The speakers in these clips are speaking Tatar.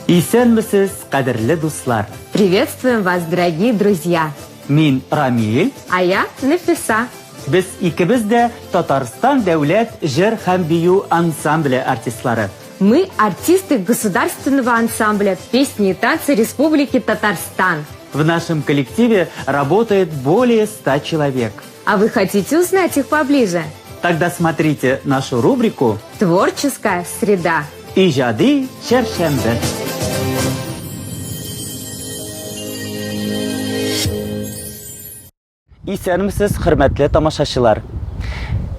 Исәнмесез, кадерле дуслар! Приветствуем вас, дорогие друзья! Мин Рамиль. А я Нафиса. Без икебез дә Татарстан дәүләт җыр һәм бию ансамбле артистлары. Мы артисты государственного ансамбля песни и танцы Республики Татарстан. В нашем коллективе работает более 100 человек. А вы хотите узнать их поближе? Тогда смотрите нашу рубрику «Творческая среда». Иҗади чәршәмбе. Исәнмесез, хөрмәтле тамашачылар.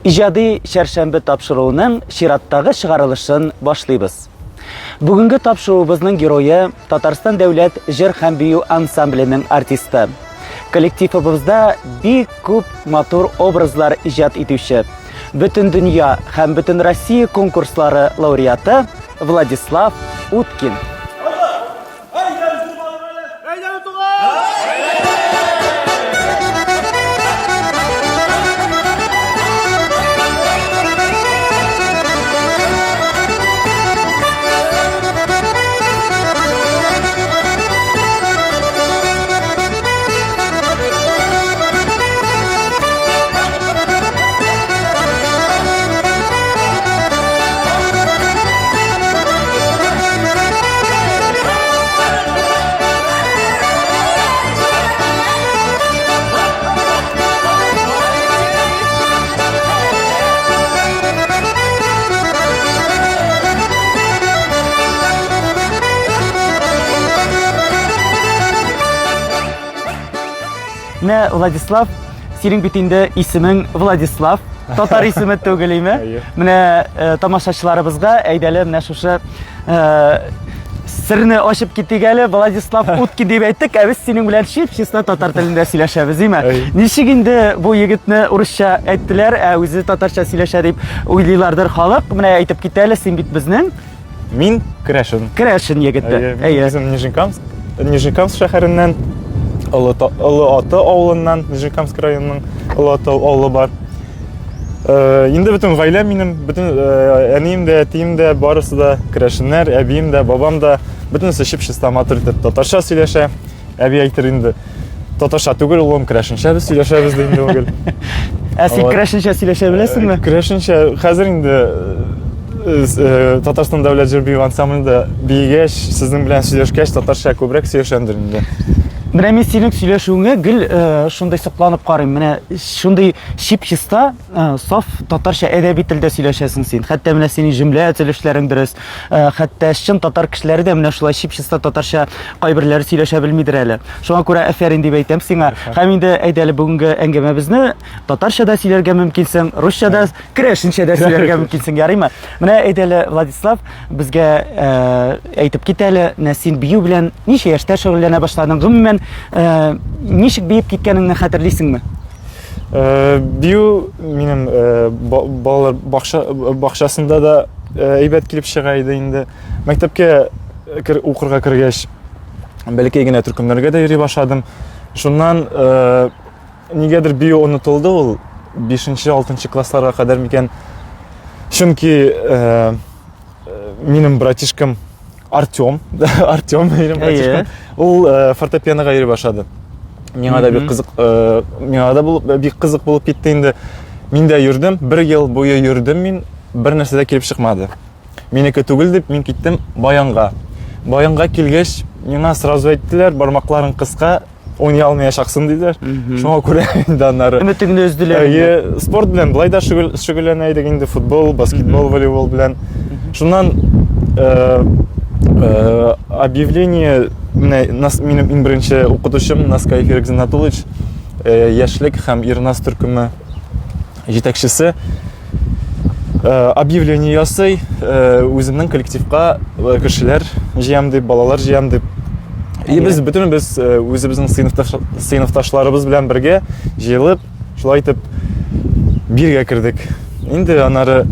Иҗади чәршәмбе тапшыруының чираттагы чыгарылышын башлыйбыз. Бүгенге тапшыруыбызның герое Татарстан дәүләт җыр һәм бию ансамбленең артисты. Коллективыбызда бик күп матур образлар иҗат итүче, бөтен дөнья һәм бөтен Россия конкурслары лауреаты Владислав Уткин. Менә Владислав, синең бит инде исемең Владислав, татар исеме түгел име? Менә э, тамашачыларыбызга әйдәле менә шушы э, серне ачып китик әле. Владислав Уткин дип әйттек, ә без синең белән чип-чиста татар телендә сөйләшәбез, име? Ничек инде бу егетне урысча әйттеләр, ә үзе татарча сөйләшә дип уйлыйлардыр халык. Менә әйтеп кит әле, син бит безнең Мин керәшен. Керәшен егете. Әйе. Үзем Нижнекамск, Нижнекамск шәһәреннән, Олы, Олы Аты авылыннан, Нижнекамск районының Олы Аты авылы бар. Э, инде бөтен гаилә минем, бөтен э, әнием дә, әтием дә, барысы да керәшеннәр, әбием дә, бабам да, бөтенесе чип-чиста матур итеп татарча сөйләшә. Әби әйтер инде, татарча түгел, улым, керәшенчә без сөйләшәбез ди инде ул гел. Ә син керәшенчә сөйләшә беләсеңме? Э, керәшенчә хәзер инде Татарстан дәүләт җыр бию ансамблендә биегәч, сезнең белән сөйләшкәч, татарча күбрәк сөйләшәмдер инде. Менә мин синең сөйләшүеңә гел шундый сокланып карыйм. Менә шундый чип-чиста, саф татарча әдәби телдә сөйләшәсең син. Хәтта менә синең җөмлә төзелешләрең дөрес. Хәтта чын татар кешеләре дә менә шулай чип-чиста татарча кайберләре сөйләшә белмидер әле. Шуңа күрә әфәрин дип әйтәм сиңа. Һәм инде әйдә әле бүгенге әңгәмәбезне татарча да сөйләргә мөмкинсең, русча да, керәшенчә дә сөйләргә мөмкинсең, ярыймы? Менә әйдә әле, Владислав, безгә әйтеп кит әле, менә син бию белән ничә яшьтә шөгыльләнә башладың? Гомумән, ничек биеп киткәнеңне хәтерлисеңме? Бию минем балалар бакчасында да әйбәт килеп чыга иде инде. Мәктәпкә укырга кергәч, бәләкәй генә төркемнәргә дә йөри башладым. Шуннан нигәдер бию онытылды ул 5-6 классларга кадәр микән. Чөнки минем братишкам Артем, Артем минем братишкам, ул фортепианога йөри башлады. Миңа да бик кызык, миңа да булып, бик кызык булып китте инде. Мин дә йөрдем, бер ел буе йөрдем мин, бер нәрсә дә килеп чыкмады. Минеке түгел дип мин киттем баянга. Баянга килгәч, миңа сразу әйттеләр, бармакларың кыска, уйный алмаячаксың диделәр. Шуңа күрә инде аннары өметеңне өзделәр. Әйе, спорт белән былай да шөгыльләнә идек инде, футбол, баскетбол, волейбол белән. Шуннан э, э, объявление менә минем иң беренче укытучым Наскаев Ирек Зиннатуллович, э, яшьлек һәм Ирнас төркеме җитәкчесе объявление ясый, үземнең коллективка кешеләр җыям дип, балалар җыям дип. И без бөтенебез үзебезнең сыйныфташларыбыз белән бергә җыелып, шулай итеп биргә кердек. Инде аннары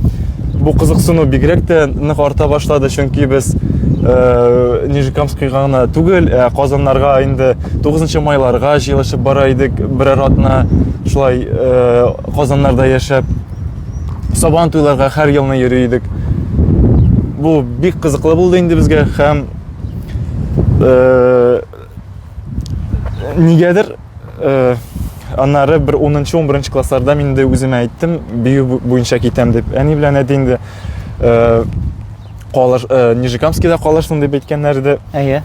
бу кызыксыну бигрәк тә нык арта башлады, чөнки без Нижнекамскийга гына түгел, ә Казаннарга инде 9 майларга җыелышып бара идек берәр атна шулай Казаннарда яшәп Сабан туйларга һәр елны йөри идек. Бу бик кызыклы булды инде безгә һәм Э, нигәдер э, аннары бер 10-11 классларда мин инде үземә әйттем, бию буенча китәм дип. Әни белән әти инде э, калыр, э, Нижнекамскида калырсың дип әйткәннәр иде. Әйе.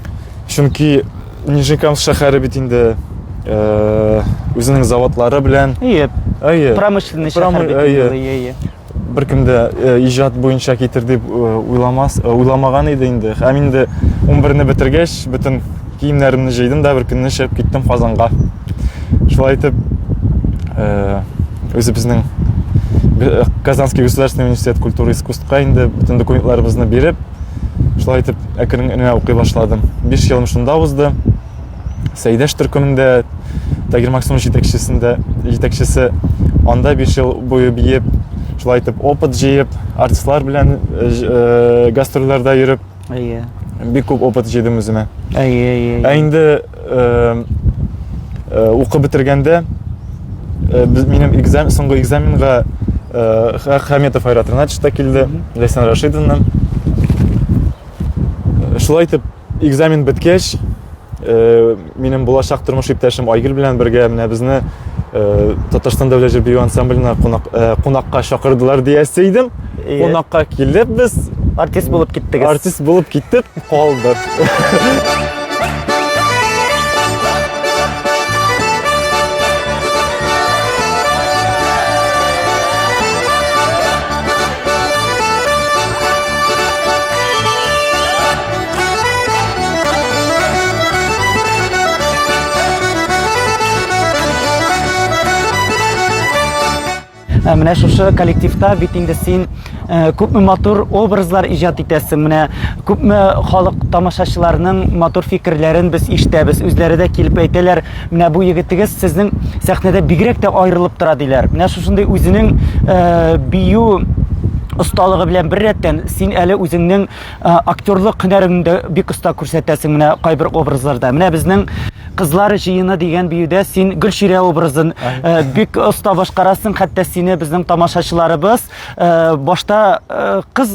Чөнки Нижнекамск шәһәре бит инде э, үзенең заводлары белән. Әйе. Әйе. Промышленный шәһәр бит инде. Әйе, әйе. Беркем дә э, иҗат буенча китер дип э, уйламас, э, уйламаган иде инде. Һәм инде 11-не бетергәч, бөтен киемнәремне җыйдым да бер көнне чыгып киттем Казанга. Шулай итеп, үзебезнең Казанский государственный университет культуры и искусствка инде бөтен документларыбызны биреп, шулай итеп әкрен генә укый башладым. 5 елым шунда узды. Сәйдәш төркемендә Тагир Максимов җитәкчесендә җитәкчесе анда 5 ел буе биеп, шулай итеп опыт җыеп, артистлар белән э, э, гастрольләрдә йөреп, Әйе. Бик күп опыт җыйдым үземә. Әйе, әйе. Ә инде э, э, укып бетергәндә э, без минем экзамен соңгы экзаменга э, Хаметов Айрат Ринатович та килде, Ләйсән Рашидовна. Шулай итеп экзамен беткәч, э, минем булачак тормыш иптәшем Айгөл белән бергә менә безне э, Татарстан дәүләт җыр бию ансамбленә кунак, э, кунакка чакырдылар диясе идем. Кунакка килеп без артист булып киттегез. Артист булып киттек, калдык. Ә, менә шушы коллективта бит инде син э, күпме матур образлар иҗат итәсең, менә күпме халык тамашачыларының матур фикерләрен без ишетәбез, үзләре дә килеп әйтәләр, менә бу егетегез сезнең сәхнәдә бигрәк тә аерылып тора диләр. Менә шушындый үзенең э, бию осталыгы белән беррәттән син әле үзеңнең Э, актерлык һөнәреңне дә бик оста күрсәтәсең менә кайбер образларда. Менә безнең Кызлар җыены дигән биюдә син Гөлчирә образын э, бик оста башкарасың, хәтта сине безнең тамашачыларыбыз э, башта кыз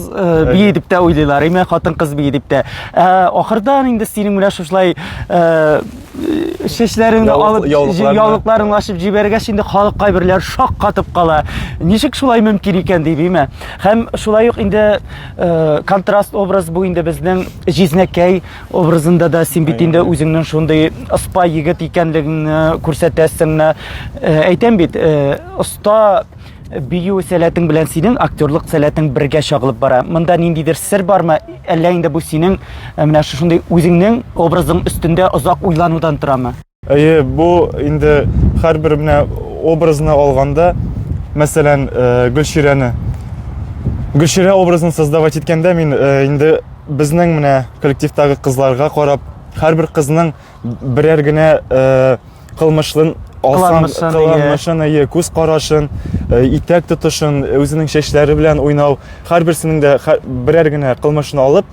бии дип тә уйлыйлар, әйме хатын-кыз бии дип тә. Ахырдан инде синең менә шушылай чәчләреңне алып, яулыкларыңны ачып җибәргәч, инде халык кайберләр шаккатып кала. Ничек шулай мөмкин икән дип, әйме? Һәм шулай ук инде Э, контраст образ бу инде безнең җизнәкәй образында да син бит инде үзеңнең шундый ыспа егет икәнлегеңне күрсәтәсең. Э, әйтәм бит, э, оста бию сәләтең белән синең актерлык сәләтең бергә чагылып бара. Монда ниндидер сер бармы? Әллә инде бу синең менә шушындый үзеңнең образың өстендә озак уйланудан торамы? Әйе, бу инде һәрбер менә образны алганда, мәсәлән, э, Гөлчирәне. Гөлчирә образын создавать иткәндә мин э, инде безнең менә коллективтагы кызларга карап, һәрбер кызның берәр генә э, кылмышлын алсаң, кыланмышын, әйе, күз карашын, итәк тотышын, үзенең чәчләре белән уйнау, һәрберсенең дә берәр генә кылмышын алып,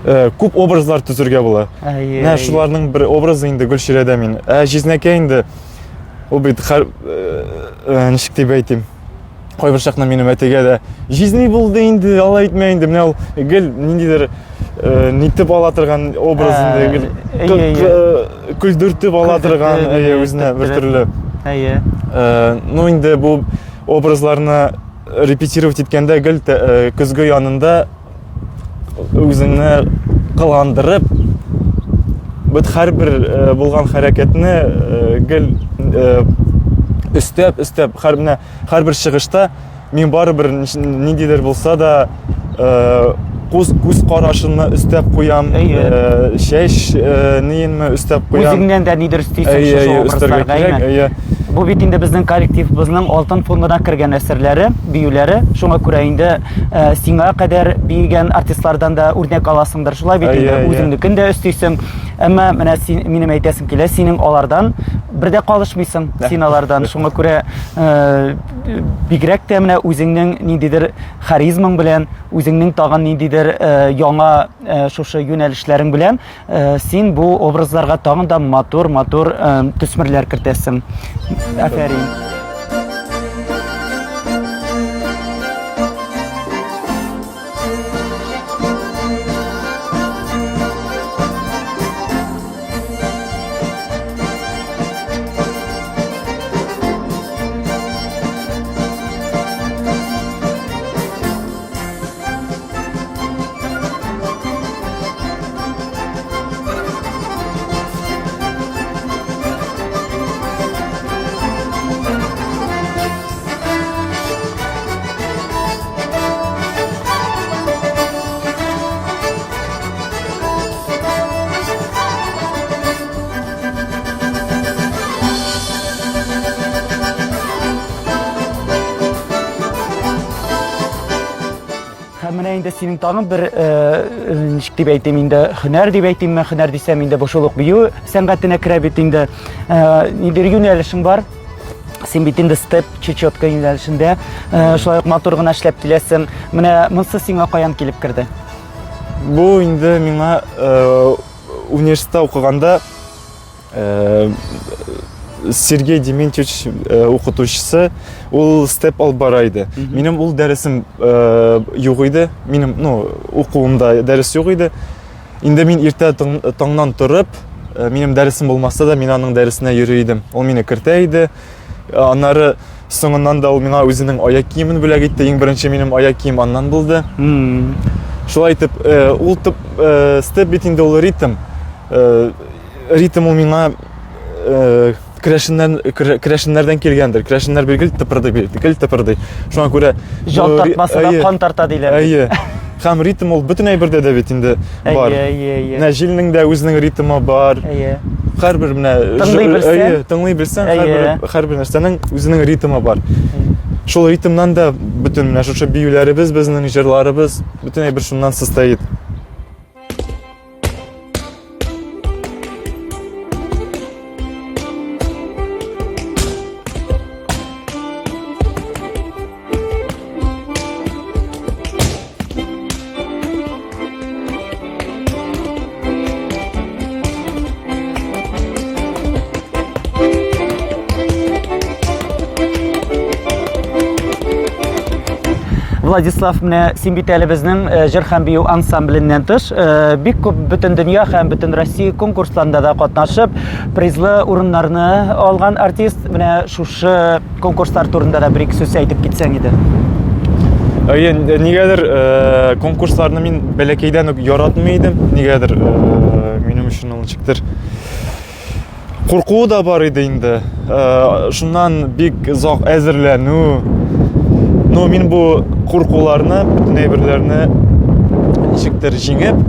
Э, күп образлар төзергә була. Менә шуларның бер образы инде Гөлчирәдә мин. Ә Җизнәкә инде ул бит хәр э, э, ничек дип әйтим? Кайбер чакны минем әтигә дә җизни булды инде, алай итмә инде. Менә ул гел ниндидер нитеп ала торган образ инде, гел көлдертеп ала торган, әйе, үзенә бер төрле. Әйе. Ну инде бу образларны репетировать иткәндә гел көзге янында үзеңне кыландырып, бит һәрбер э, булган хәрәкәтне э, гел э, өстәп, өстәп, һәр менә һәрбер чыгышта мин барыбер ниндидер булса да күз күз карашынмы өстәп куям, чәч ниенме өстәп куям. Үзеңнән дә нидер өстисең шушы образларга, әйе. Бу бит инде безнең коллективыбызның алтын фондына кергән әсәрләре, биюләре. Шуңа күрә инде э, сиңа кадәр биегән артистлардан да үрнәк аласыңдыр. Шулай бит инде үзеңнекен дә өстисең. Әмма менә син, минем әйтәсем килә, синең алардан бер дә калышмыйсың син алардан. Шуңа күрә э, бигрәк тә менә үзеңнең ниндидер харизмаң белән, үзеңнең тагын ниндидер э, яңа э, шушы юнәлешләрең белән Э, син бу образларга тагын да матур-матур э, төсмерләр кертәсең. Афәрин. инде синең тагын бер ничек дип әйтим инде, һөнәр дип әйтимме, һөнәр дисәм инде бу шул ук бию сәнгатенә керә бит инде. Ниндидер юнәлешең бар. Син бит инде степ чечетка юнәлешендә шулай ук матур гына эшләп киләсең. Менә монысы сиңа каян килеп керде? Бу инде миңа университетта укыганда Сергей Дементьевич укытучысы ул степ алып бара иде. Минем ул дәресем юк иде. Минем, ну, укуымда дәрес юк иде. Инде мин иртә таңнан торып, минем дәресем булмаса да, мин аның дәресенә йөри идем. Ул мине кертә иде. Аннары соңыннан да ул миңа үзенең аяк киемен бүләк итте. Иң беренче минем аяк кием аннан булды. Шулай итеп, ул степ бит инде ул ритм. Ритм ул миңа керәшеннән керәшеннәрдән килгәндер. Керәшеннәр бит гел тыпырдый бит, гел тыпырдый. Шуңа күрә җан тартмаса да кан тарта диләр. Әйе. Һәм ритм ул бөтен әйбердә дә бит инде бар. Әйе, әйе, әйе. Менә җилнең дә үзенең ритмы бар. Әйе. Һәрбер менә тыңлый белсәң, әйе, тыңлый белсәң, һәрбер һәрбер нәрсәнең үзенең ритмы бар. Шул ритмнан да бөтен менә шушы биюләребез, безнең җырларыбыз, бөтен әйбер шуннан состоит. Владислав, менә син бит әле безнең э, җыр һәм бию ансамбленнән тыш э, бик күп бөтен дөнья һәм бөтен Россия конкурсларында да катнашып, призлы урыннарны алган артист. Менә шушы конкурслар турында да бер-ике сүз әйтеп китсәң иде. Әйе, нигәдер э, конкурсларны мин бәләкәйдән үк яратмый идем. Нигәдер минем өчен ул ничектер Куркуы да бар иде инде. Э, шуннан бик озак әзерләнү. Но мин бу куркуларны, бөтен әйберләрне ничектер җиңеп,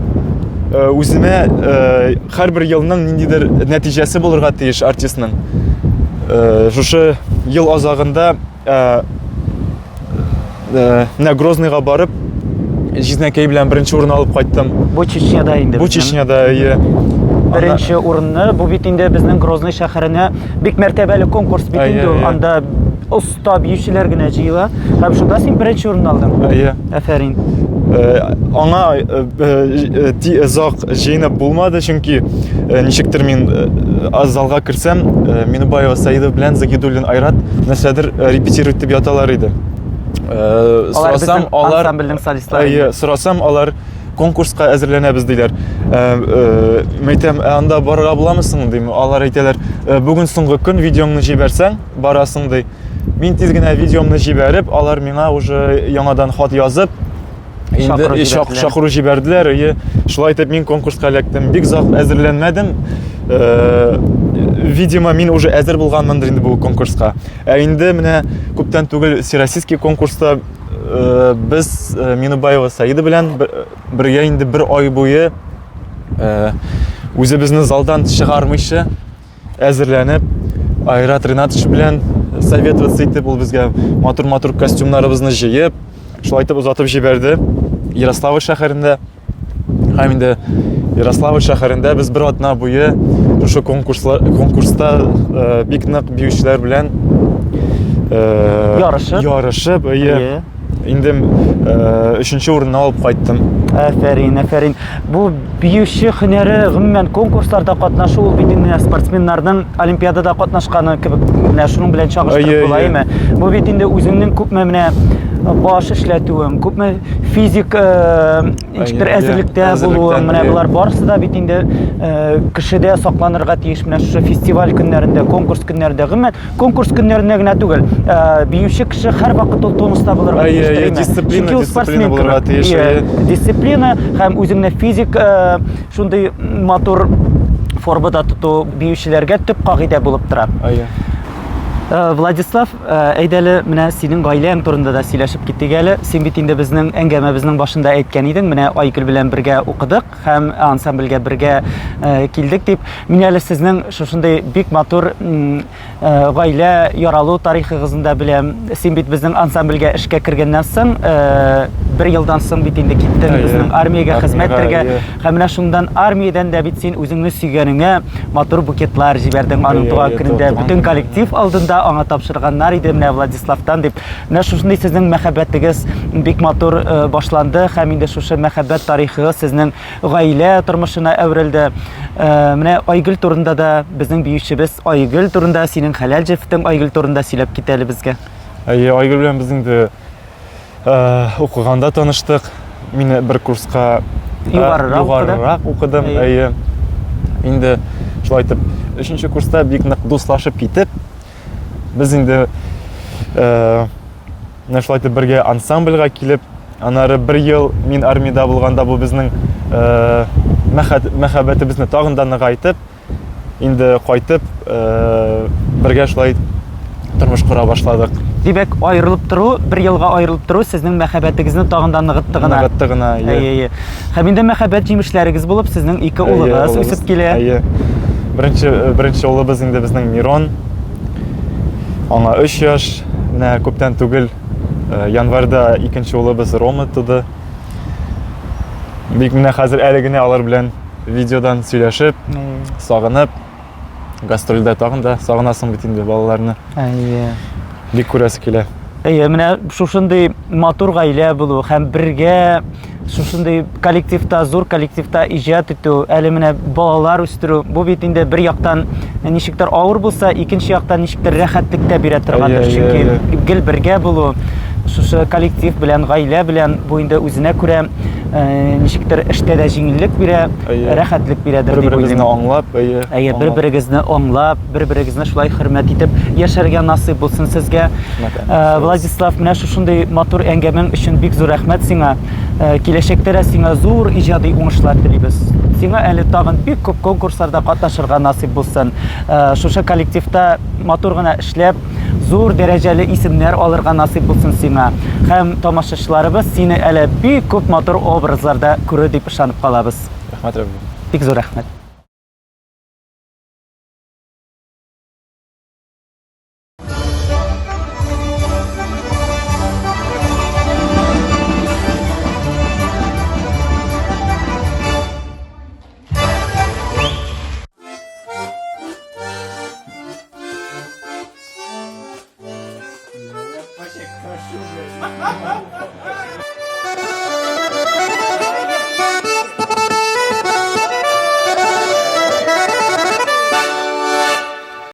э, үземә э, һәрбер елның ниндидер нәтиҗәсе булырга тиеш артистның. Шушы ел азагында Менә Грозныйга барып, җизнәкәй белән беренче урын алып кайттым. Бу Чечняда инде. Бу Чечняда, әйе. Беренче урынны, бу бит инде безнең Грозный шәһәренә бик мәртәбәле конкурс бит инде ул. Анда оста биючеләр генә җыела. Һәм шунда син беренче урын алдың. Әйе. Афәрин. Аңа озак җыенып булмады, чөнки ничектер мин залга керсәм, Минубаева Саидов белән Загидуллин Айрат нәрсәдер репетировать итеп яталар иде. Сорасам, алар ансамбльнең солистлары. Әйе, сорасам, алар конкурска әзерләнәбез диләр. Мәйтәм, ә анда барырга буламы соң дим. Алар әйтәләр, бүген соңгы көн видеоңны җибәрсәң, барасың ди. Мин тиз генә видеомны җибәреп, алар миңа уже яңадан хат язып, инде чакыру җибәрделәр. Әйе, шулай итеп мин конкурска эләктем. Бик озак әзерләнмәдем. Э, видимо, мин уже әзер булганмындыр инде бу конкурска. Ә инде менә күптән түгел всероссийский конкурста э, без э, Минубаева Саида белән бергә инде бер ай буе үзебезне залдан чыгармыйча әзерләнеп, Айрат Ринатович белән советоваться итеп, ул безгә матур-матур костюмнарыбызны җыеп, шулай итеп озатып җибәрде Ярославль шәһәрендә. Һәм инде Ярославль шәһәрендә без бер атна буе шушы конкурслар, конкурста э, бик нык биючеләр белән э, ярышып, ярышып, әйе. Инде э, өченче урынны алып кайттым. Афәрин, афәрин. Бу биюче һөнәре, гомумән конкурсларда катнашу ул бит инде спортсменнарның олимпиадада катнашканы кебек менә шуның белән чагыштырып була, әйеме? Бу бит инде үзеңнең күпме менә баш эшләтүең, күпме физик э, ничектер әзерлектә булуың, менә болар барысы да бит инде э, кешедә сакланырга тиеш менә шушы фестиваль көннәрендә, конкурс көннәрендә. Гомумән Конкурс көннәрендә генә түгел, э, биюче кеше һәрвакыт ул тонуста булырга тиеш. Әйе, дисциплина, дисциплина булырга тиеш. Дисциплина һәм үзеңне физик э, шундый матур формада тоту биючеләргә төп кагыйдә булып тора. Әйе. Э, Владислав, э, әйдәле, менә синең гаиләң турында да сөйләшеп китик әле. Син бит инде безнең әңгәмәбезнең башында әйткән идең, менә Айгөл белән бергә укыдык һәм ансамбльгә бергә э, килдек дип. Мин әле сезнең шушындый бик матур Э, гаилә яралу тарихыгызны да беләм. Син бит безнең ансамбльгә эшкә кергәннән соң, э, бер елдан соң бит инде киттең безнең армиягә хезмәт итәргә. Һәм менә шундан армиядән дә бит син үзеңне сөйгәнеңә матур букетлар җибәрдең аның туган көнендә. Бөтен коллектив алдында аңа тапшырганнар иде менә Владиславтан дип. Менә шушындый сезнең мәхәббәтегез бик матур э, башланды һәм инде шушы мәхәббәт тарихыгыз сезнең гаилә тормышына әверелде. Э, менә Айгөл турында да безнең биючебез Айгөл турында, синең хәләл җефетең Айгөл турында сөйләп кит әле безгә. Әйе, Айгөл белән без инде э, укыганда таныштык. Мин бер курска э, югарырак, югарырак укыдым. Әйе. Инде шулай итеп, өченче курста бик нык дуслашып китеп, без инде Менә шулай итеп бергә ансамбльгә килеп, аннары бер ел мин армиядә булганда бу безнең э, мәхәббәтебезне тагын да ныгайтып, инде кайтып, э, бергә шулай тормыш кора башладык. Димәк, аерылып тору, бер елга аерылып тору сезнең мәхәббәтегезне тагын да ныгытты гына. Ныгытты гына, әйе. Әйе. Һәм инде мәхәббәт җимешләрегез булып сезнең ике улыгыз үсеп килә. Әйе. Беренче беренче улыбыз инде безнең Мирон. Аңа 3 яшь. Менә күптән түгел э, январьда икенче улыбыз Рома туды. Бик менә хәзер әле генә алар белән видеодан сөйләшеп, сагынып, гастрольдә тагын да сагынасың бит инде балаларны. Әйе. Бик күрәсе килә. Әйе, менә шушындый матур гаилә булу һәм бергә шушындый коллективта, зур коллективта иҗат итү, әле менә балалар үстерү, бу бит инде бер яктан ничектер авыр булса, икенче яктан ничектер рәхәтлек тә бирә торгандыр. Чөнки гел бергә булу, шушы коллектив белән, гаилә белән бу инде үзенә күрә э, ничектер эштә дә җиңеллек бирә, рәхәтлек бирәдер дип уйлыйм. Бер-беребезне аңлап, әйе. Әйе, бер-берегезне аңлап, бер-берегезне шулай хөрмәт итеп яшәргә насыйп булсын сезгә. Э, Владислав, менә шушындый матур әңгәмәң өчен бик зур рәхмәт сиңа. Э, киләчәктә дә сиңа зур иҗади уңышлар телибез. Сиңа әле тагын бик күп конкурсларда катнашырга насыйп булсын. Э, шушы коллективта матур гына эшләп, зур дәрәҗәле исемнәр алырга насыйп булсын сиңа. Һәм тамашачыларыбыз сине әле бик күп матур образларда күрер дип ышанып калабыз. Рәхмәт, Рәбиб. Бик зур рәхмәт.